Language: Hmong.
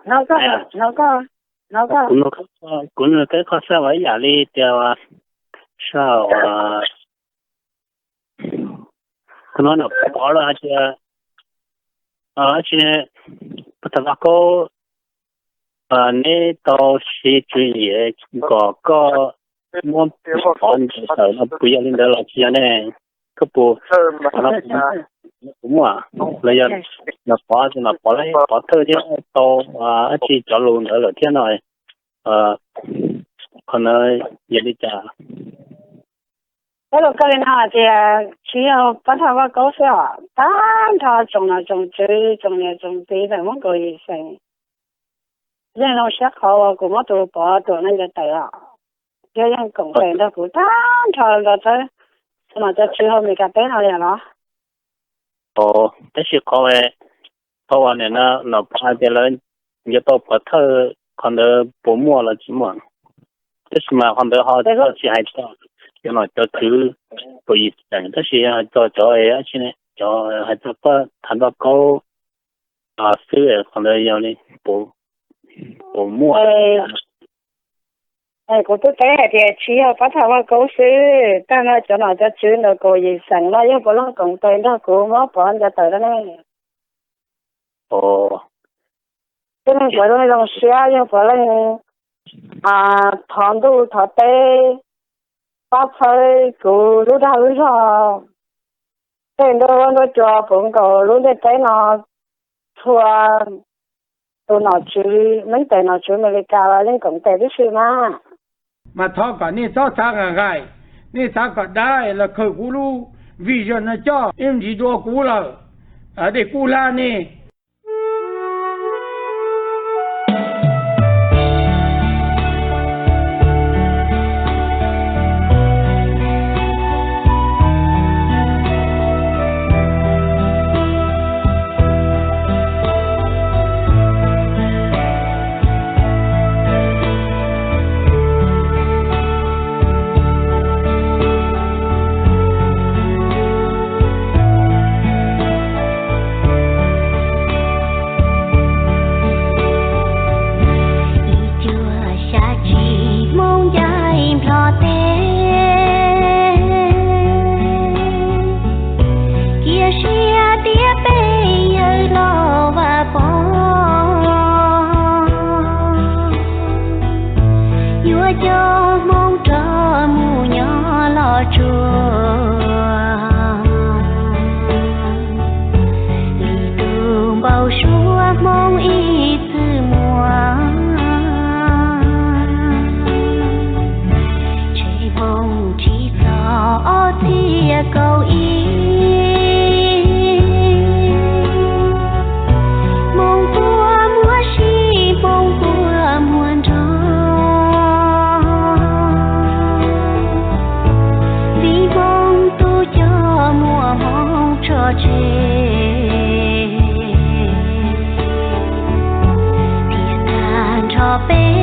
Hnov koj, hnov koj, hnov koj. Kuv nug koj qhov xwb ua ib yam li tias, saib, kuv hnov nom pov lawv hais tias, tsis, pov thawj Vaj Kaub, neb tau siv tswv yim kom koj muab pov ncaws tawm no puas yog li ntawd los tsis yog ne? Koj puas, qhov no puas muaj los yog nom pov, nom pov lawv pov thawj thiab tau dab tsi cov lus ntawd lawm thiab no? Qhov ntawd yog li cas? Peb lus koj li no hais tias tsis yog pov thawj Vaj Kaub xwb os, tag nrho tsoom nom tsoom tswv, tsoom niam tsoom txiv ntawm Hmoob kaum yim xeem yeej zoo siab qhov uas kuv muab tus pov tuam no ncaws tawm os. Yog yeej koom tes nrog kuv tag nrho los txawb tus nom cov tswv hauv Amelikas teb no li los? Tab sis qhov, qhov uas nim no nom pov hais tias lawv yuav tau pov thawj, qhov ntawd puas muaj los tsis muaj? Tab sis mas qhov ntawd ho tsis hais txog cov nom cov tswv kaum yim xeem, tab sis hais txog cov, cov hais txog pov thawj Vaj Kaub xwb, qhov ntawd yog li puas muaj? Kuv twb teb hais tias tsis yog pov thawj Vaj Kaub xwb, tag nrho cov nom cov tswv ntawm kaum yim xeem no yog puav leej koom tes nrog kuv muab pov ncaws tawm rau ne. Tib neeg puav leej zoo siab, yog puav leej thov ntuj thov teb pab txhawb kuv lub dag lub zog, tej nruab huab nruab cua puv nkaus lub ntiaj teb no, txhua tus nom tswv, neeb tes nom tswv Amelikas los yeej koom tes tib si mas. Mas thov kom nej txhob xav nqaim nqaim, nej xav kom dab los khaws kuv lub vision no coj, nej ntsis dua kuv lawm, dej kub hlab nej. Ib cuaj xya tsib Hmoob ncaim Nplog teb, cia siab tias peb yawg los vam pov, yuav coj Hmoob rov mus nyob los tsuag li tus npau suav Hmoob ib txwm muaj. Tsheej Hmoob tsis txog ob txhiab kaum ib, Hmoob puas muaj sij, Hmoob puas muaj nrog, vim Hmoob tus coj muaj Hmoob tso tseg. Thiab tag nrho peb